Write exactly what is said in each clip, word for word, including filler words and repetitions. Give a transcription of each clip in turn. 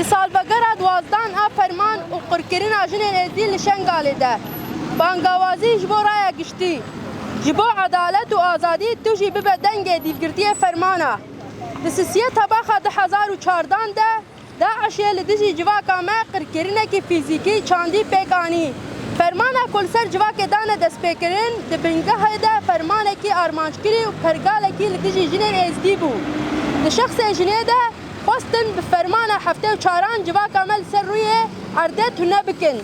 Di salvegera duwazdan a ferman û qirkirina jinên êzdî li Şengalê de, bangawazî ji bo raya giştî, ji bo edalet û azadî tu jî bibe dengê dîlgirtiyê fermana. Di sisiyê Tebaxa du hezar û çardan de DAIŞê li dijî civaka me qirkirinekî fîzîkî çandî pêk anî. Fermana ku li ser civakê dane destpêkirin, di bingehê de fermanekî armanckirî û pergalekî li dijî jinên êzdî bû. Di şexsê jinê de xwestin bi fermana heftê û çaran civaka me li ser rûyê erdê tune bikin.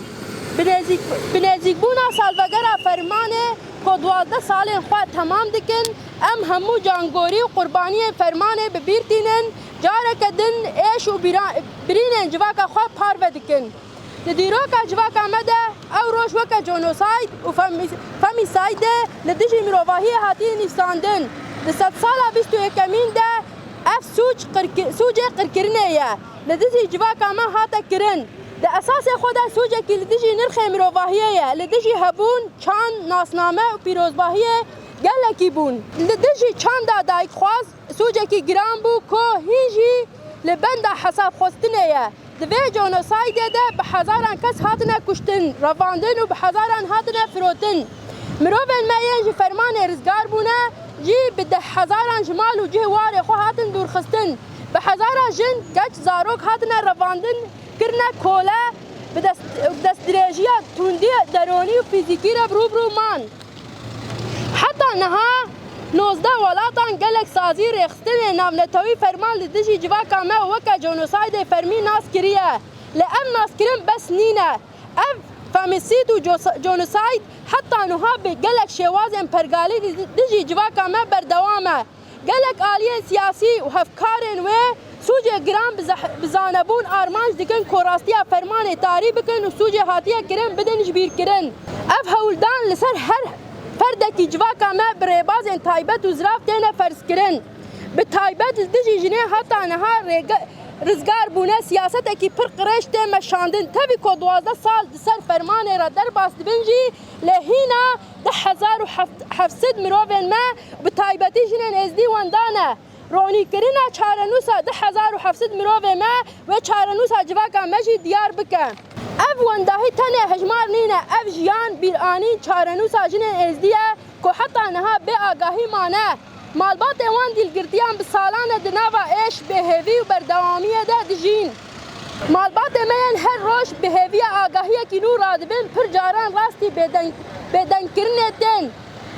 Bi nêzîk-, bi nêzîkbûna salvegera fermanê ku duwazdeh salên xwe temam dikin, em hemû cangorî û qurbaniyên fermanê bi bîr tînin, careke din êş û bîra-, birînên civaka xwe parve dikin. Di dîroka civaka me de ew roj weke genosayd û femi-, femisaydê li dijî mirovahiyê hatiye nivîsandin. Di sedsala bîst û yekemîn de ev sûc qirki-, sûcê qirkirinê ye. Li dijî civaka me hate kirin. Di esasê xwe de sûcekî li dijî nirxê mirovahiyê ye, li dijî hebûn, çand, nasname û pîrozbahiyê gelekî bûn. Li dijî çanda dayikxwaz sûcekî giran bû ku hîn jî li benda hesabxwestinê ye. Di vê genosaydê de bi hezaran kes hatine kuştin, revandin û bi hezaran hatine firotin. Mirovên me yên ji fermanê rizgar bûne jî bi deh hezaran ji mal û cih warê xwe hatin dûrxistin. Bi hezaran jin, keç, zarok hatine revandin, kirine kole, bi dest, destdirêjiya tundî deronî û fîzîkî re bi rû bi rû man. Heta niha nozdeh welatan gelek sazî rêxistinên navnetewî ferman li dijî civaka me weke genosaydê fermî nas kiriye. Lê ev naskirin bes nîne. Ev femîsîd û cosa-, genosayd heta niha bi gelek şêwazên pergalî li dijî civaka me berdewam e. Gelek aliyên siyasî û hevkarên wê sûcê giran bi zeh-, bi zanebûn armanc dikin ku rastiya fermanê tarî bikin û sûcê hatiye kirin bidin jibîrkirin. Ev hewldan li ser her ferdekî civaka me bi rêbazên taybet û zirav têne ferzkirin. Bi taybet li dijî jinê heta niha rêge-, rizgar bûne, siyasetekî pir qirêj tê meşandin. Tevî ku duwazdeh sal di ser fermanê re derbas dibin jî, lê hîna du hezar û heft sed mirovên me, bi taybetî jinên êzdî wenda ne. Ronîkirina çarenûsa du hezar û heft sed mirovê me wê çarenûsa civaka me jî diyar bike. Ev wendahî tenê hejmar nîne, ev jiyan, bîranîn, çarenûsa jinên êzdî ye ku heta niha bê agahî mane. Malbatên wan dîlgirtiyan bi salan e di nava êş, bêhêvî û berdewamiyê de dijîn. Malbatê me yên her roj bi hêviya agahiyekî nû radibin, pir caran rastî bêdeng-, bêdengkirinê tên.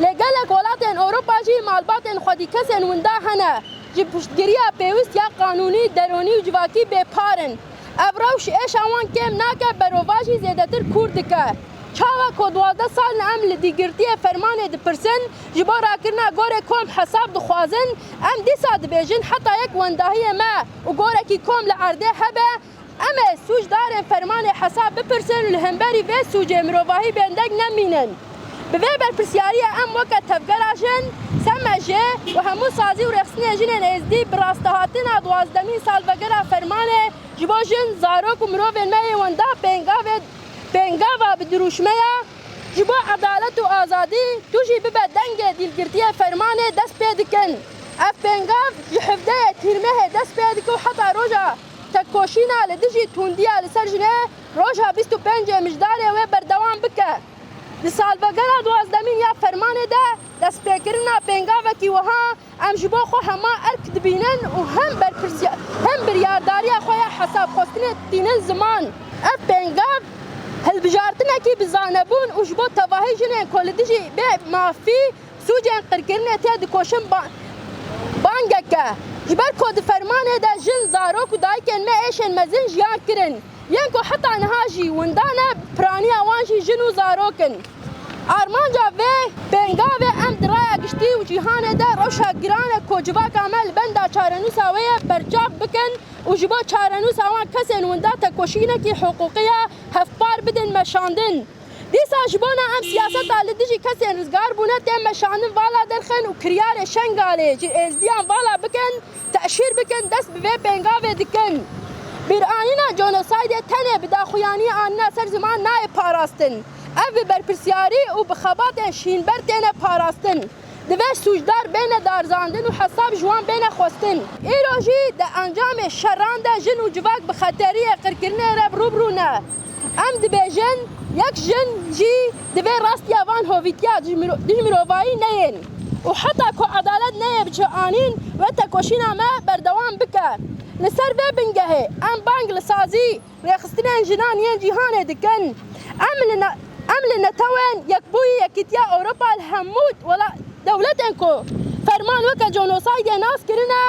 Lê gelek welatên Ewropa jî malbatên xwedîkesên winda hene, ji piştgiriya pêwist ya qanûnî, deronî û civakî bêpar in. Ev rewş êşa wan kêm nake, berovajî zêdetir kûr dike. Çawa ku duwazdeh sal in em li dîlgirtiyê fermanê dipirsin, ji bo rakirina gorê kom hesab dixwazin, em dîsa dibêjin heta yek wendahiyê me û gorekî kom li erdê hebe, em ê sûcdarên fermanê hesab bipirsin û li hemberî vê sûcê mirovahî bêndeng nemînin. Bi vê berpirsyariyê em weke tevgera jin, S M J û hemû sazî û rêxistinên jinên êzdî bi rastehatina duwazdemîn salvegera fermanê ji bo jin, zarok û mirovên me yê wenda pêngavê, pêngava bi dirûşmeya ji bo edalet û azadî tu jî bibe dengê dîlgirtiyê fermanê dest pê dikin. Ev pêngav ji hevdeyê Tîrmehê dest pê dike û heta roja tekoşîna li dijî tundiya li ser jinê roja bîst û pêncê Mijdarê wê berdewam bike. Di salvegera duwazdemîn ya fermanê de destpêkirina pêngavekî wiha em ji bo xwe hema erk dibînin û hem berpirsiyar, hem biryardariya xwe ya hesabxwestinê tînin ziman. Ev pêngav hilbijartinekî bi zanebûn û ji bo tevahî jinên ku li dijî bê mafî sûcên qirkirinê tê dikoşin ba-, bangek e. Ji ber ku di fermanê de jin, zarok û dayikên me êşên mezin jiyan kirin. Yên ku heta niha jî winda ne, piraniya wan jî jin û zarok in. Armanca vê pêngavê em di raya giştî û cîhanê de rewşa giran e ku civaka me li benda çarenûsa wê ye berçav bikin û ji bo çarenûsa wan kesên winda tekoşînekî hiqûqî ya hevpar bidin meşandin. Dîsa ji bona em siyaseta li dijî kesên rizgar bûne tê meşandin vala derxin û kiryarê Şengalê ji êzdiyan vala bikin, teşhîr bikin, dest bi vê pêngavê dikin. Bîranîna genosaydê tenê bi daxuyaniyê anîna ser ziman nayê parastin. Ev bi berpirsyarî û bi xebatên şînber têne parastin. Divê sûcdar bêne darizandin û hesab ji wan bêne xwestin. Îro jî di encamê şeran de jin û civak bi xeteriyê qirkirinê re bi rû bi rû ne. Em dibêjin, yek jin jî divê rastiya van hovîtiya dijmiro-, dijmirovayî neyên û heta ku edalet neyê biçe anîn, wê tekoşîna me berdewam bike. Li ser vê bingehê em bang li sazî rêxistinên jinan yên cîhanê dikin. Em li ne-, em li netewên Yekbûyî Yekîtiya Ewropa li hemû wela-, dewletên ku ferman weke jenosaydê nas kirine,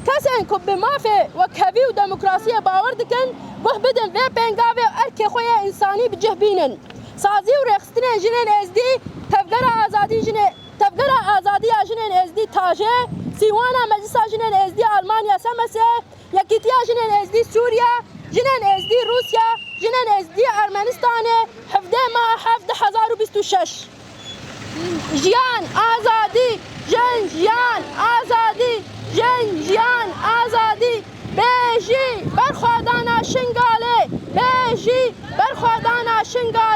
kesên ku bi mafê wekhevî û demokrasiyê bawer dikin, guh bidin vê pêngavê û erkê xwe yê însanî bi cih bînin. Sazî û rêxistinên jinên êzdî, Tevgera Azadî Jinê-, Tevgera Azadiya Jinên Êzdî, TAJE, Sîwana Meclisa Jinên Êzdî Almanya, SMS'ê, Yekîtiya Jinên Êzdî Sûriye, Jinên Êzdî Rûsya, Jinên Êzdî Ermenistanê, hevdeh meha heft du hezar û bîst û şeş. Jiyan, azadî, jin, jiyan, azadî, jin, jiyan, azadî. Bê jî berxwedana Şingalê, bê jî berxwedana Şingalê.